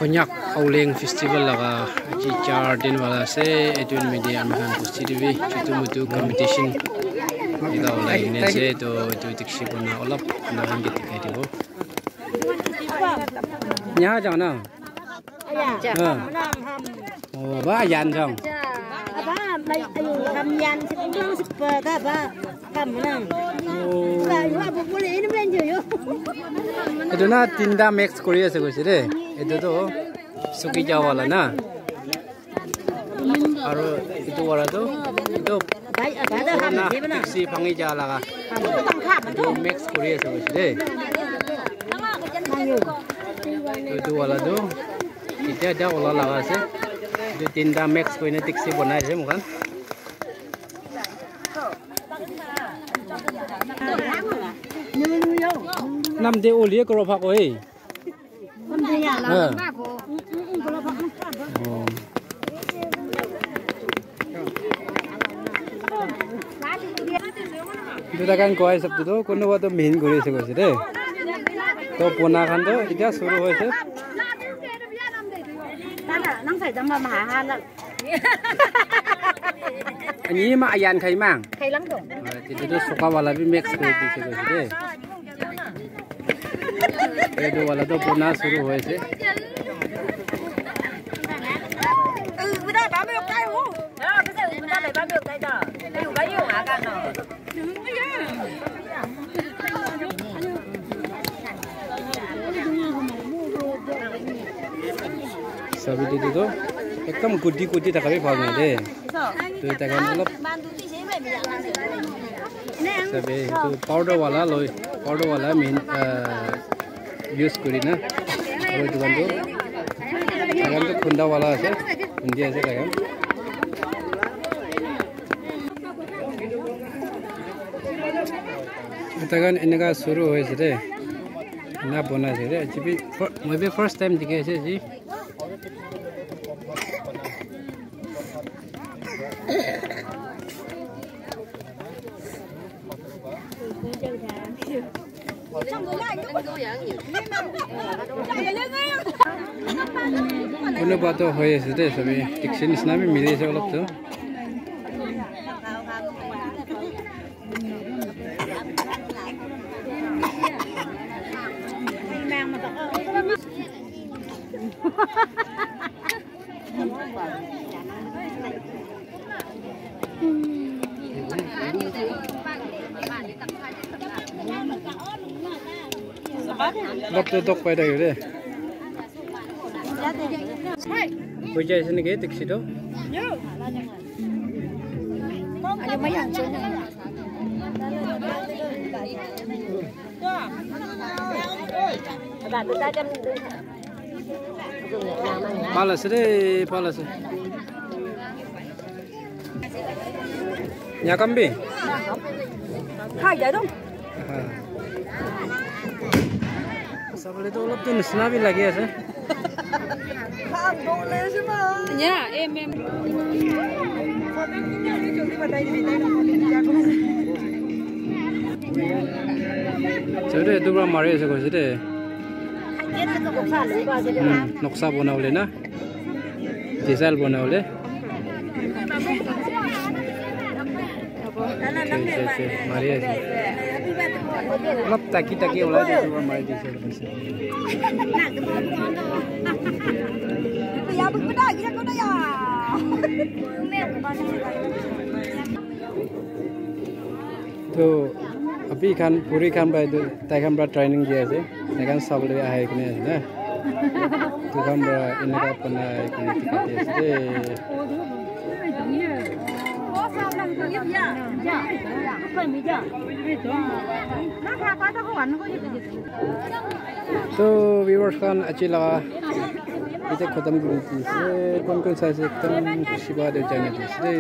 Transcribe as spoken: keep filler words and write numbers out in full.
Konyak Aoleng Festival laga aji char din wala ase. Etu nimite ami khan bosti te bi chutu mutu competition ekta ulai kena ase. Etu, etu dikshi kena olop ami khan ke dikhai dibo. Yaha jao na. Ha. Oh, ba yan jao. Oh. Etu na tinta mix kuri ase koise de. Etu tu suki ja wala na. Aru etu wala tu, etu purana taxi bhangi ja laga. Etu mix kuri ase koise de. Etu wala tu, etia etia wala laga ase. Etu tinta mix kuri na taxi banai ase moikhan. Nam de oli koro pha ko, eh. Ha. Oh. Etu taikhan koi sab tu, kunuba tu mihin kuri ase koise de. To pona khan tu etia suru hoise. Ani ma ayan khai mang. Khai lang dong. Ah, etu tu suka wala bi mix kuri dise koise de. Etu wala tu pona suru hoise. Sabi de tu ekdam gudi gudi thaka bi bhal nai de. Tu taikhan olop sabi tu powder wala loi, powder wala mihin, ah, use kuri na. Aru etu khan tu, taikhan tu khunda wala ase, khundi ase taikhan. Taikhan eneka suru hoise de, ena bona ase de. Aji bi fir-, moi bi first time dikhi ase aji. Kunuba toh hoi ase de, sabi dikchi nishina bi mili ase olop toh. Olop toh dok pai thaki de. Hoi jai ase naki taxi toh? Bhal ase de, bhal ase. Yakam bi? Khai jai dong. Ha. Sabole toh olop toh nishina bi lagi ase. Khan dong le ase ma. Ya, em, em. Chale, etu para mari ase koise de. Hmm, noksa banabole na. Design banabole. Ase, ase, ase. Mari ase. Olop taki taki ulai dise, mari dise, mari dise. To, abhi khan, puri khan para etu, tai khan para training di ase. Tai khan sabole ahai kene ase na. Etu khan para eneka banai kene dikhai di ase de. So, viewers khan, aji laga etu khatam kuri dise. Kon kon sai ase, ekdam khushi para de jai na dise de.